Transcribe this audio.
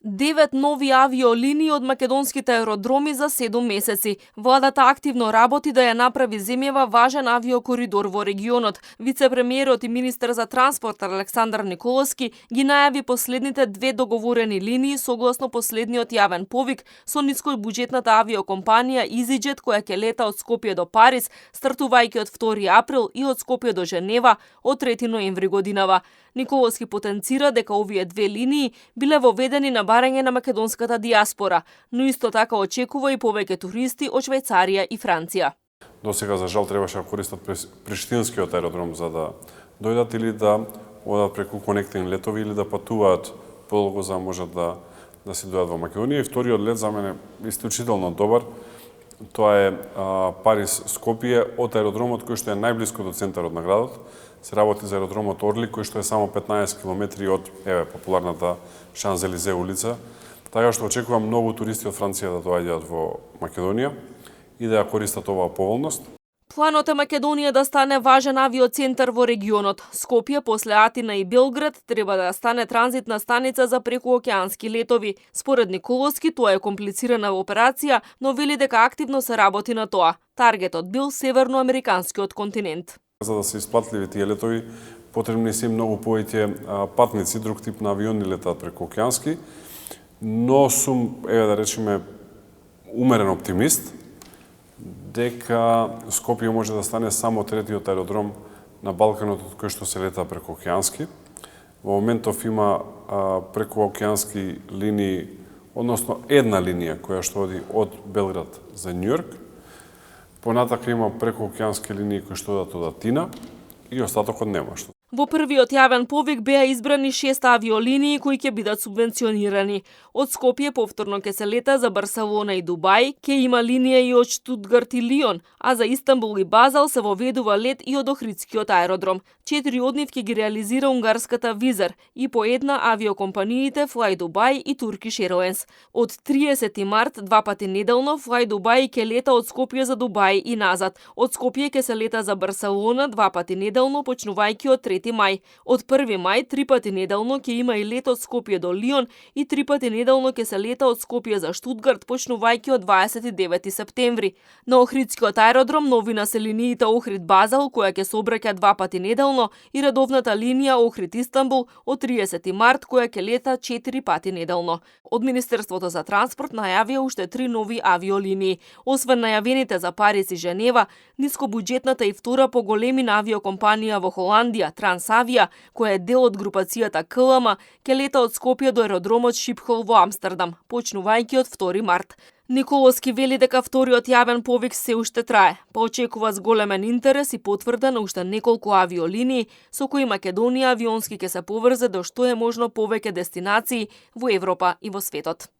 9 нови авиолинии од македонските аеродроми за 7 месеци. Владата активно работи да ја направи земјава важен авиокоридор во регионот. Вице-премиерот и министер за транспорт Александар Николовски ги најави последните 2 договорени линии согласно последниот јавен повик со нискобуџетната авиокомпанија EasyJet која ќе лета од Скопје до Париз, стартувајќи од 2 април и од Скопје до Женева од 3 ноември годинава. Николовски потенцира дека овие 2 линии биле воведени на барање на македонската диаспора, но исто така очекува и повеќе туристи од Швајцарија и Франција. До сега, за жал, требаше да користат приштинскиот аеродром за да дојдат или да одат преку конектинг летови или да патуваат подолго за можат да се дојдат во Македонија. И вториот лет за мене е исклучително добар. Тоа е Париз-Скопје од аеродромот кој што е најблиско до центарот на градот. Се работи за аеродромот Орли, кој што е само 15 км од популарната Шанзелизе улица. Така што очекувам многу туристи од Франција да доаѓаат во Македонија и да ја користат оваа поволност. Планот е Македонија да стане важен авиоцентар во регионот. Скопје после Атина и Белград треба да стане транзитна станица за прекуокеански летови. Според Николовски тоа е комплицирана операција, но вели дека активно се работи на тоа. Таргетот бил северноамериканскиот континент. За да се исплатливи тие летови, потребни се многу повеќе патници, друг тип на авиони летаат прекуокеански, но сум, да речеме, умерен оптимист, дека Скопје може да стане само третиот аеродром на Балканот од кој што се лета прекуокеански. Во моментов има прекуокеански линии, односно една линија која што оди од Белград за Њујорк. Понатака има прекуокеански линии кои што одат од Атина и остатокот нема. Во првиот јавен повик беа избрани 6 авиолинии кои ќе бидат субвенционирани. Од Скопје повторно ќе се лета за Барселона и Дубај, ќе има линија и од Штутгарт и Лион, а за Истанбул и Базел се воведува лет и од Охридскиот аеродром. 4 од нив ќе ги реализира унгарската Визер и по една авиокомпаниите Fly Dubai и Turkish Airlines. Од 30 март 2 пати неделно Fly Dubai ќе лета од Скопје за Дубај и назад. Од Скопје ќе се лета за Барселона 2 пати неделно почнувајќи од 3 мај. Од 1 мај 3 пати неделно ќе има и лет од Скопје до Лион и 3 пати неделно ќе се лета од Скопје за Штутгарт почнувајќи од 29 септември. На Охридскиот аеродром новина се линиите Охрид-Базел која ќе се обраќа 2 пати неделно и редовната линија Охрид-Истанбул од 30 март која ќе лета 4 пати неделно. Од Министерството за транспорт најавија уште 3 нови авиолинии. Освен најавените за Париз и Женева, нискобуџетната и втора поголемина авиокомпанија во Холандија, Трансавија, која е дел од групацијата КЛМ, ќе лета од Скопје до аеродромот Шипхол во Амстердам, почнувајќи од 2 март. Николовски вели дека вториот јавен повик се уште трае, па очекува зголемен интерес и потврда на уште неколку авиолинии со кои Македонија авионски ќе се поврзе до што е можно повеќе дестинации во Европа и во светот.